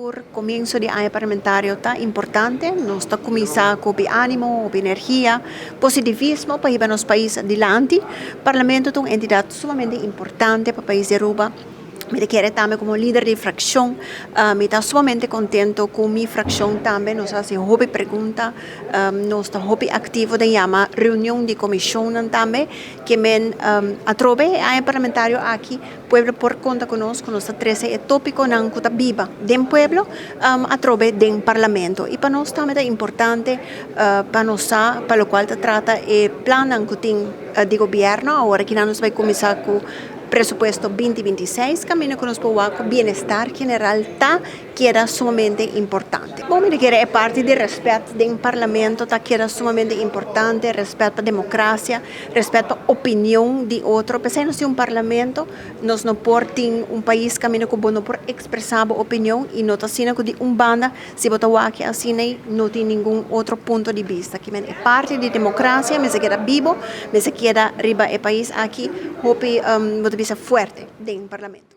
Tur comienso di aña parlamentario ta importante. Nos ta cuminsa cu animo, cu energia, positivismo pa hiba nos pais adilanti. Parlamento ta un entidad sumamente importante pa e pais di Aruba. Mi ta kere tambe como lider di fraccion, mi ta sumamente contento cu mi fraccion tambe. Nos a haci hopi pregunta, nos ta hopi activo den yama reunion di comision tambe, kiermen atrobe aña parlamentario aki, pueblo por conta cu nos, cu nos ta trece e topiconan cu ta biba den pueblo, atrobe den parlamento. Y pa nos tambe ta importante pa nos pa loke ta trata e plan cu tin di gobierno. Awor aki nos ta bay cuminsa cu presupuesto 2026, caminda cu nos por bienestar general ta keda sumamente importante. Bon, mi ta kere e parti di respet den parlamento ta keda sumamente importante, respet pa democracia, respet pa opinion di otro. P'esey nos tin un parlamento. Nos no por tin un pais caminda cu no por expresa opinion y no ta asina cu di un banda, si bo ta wak asina, no tin ningun otro punto di bista. Kiermen e parti di democracia mester keda bibo, mester keda riba e pais aki, hopi, bo ta bisa fuerte den parlamento.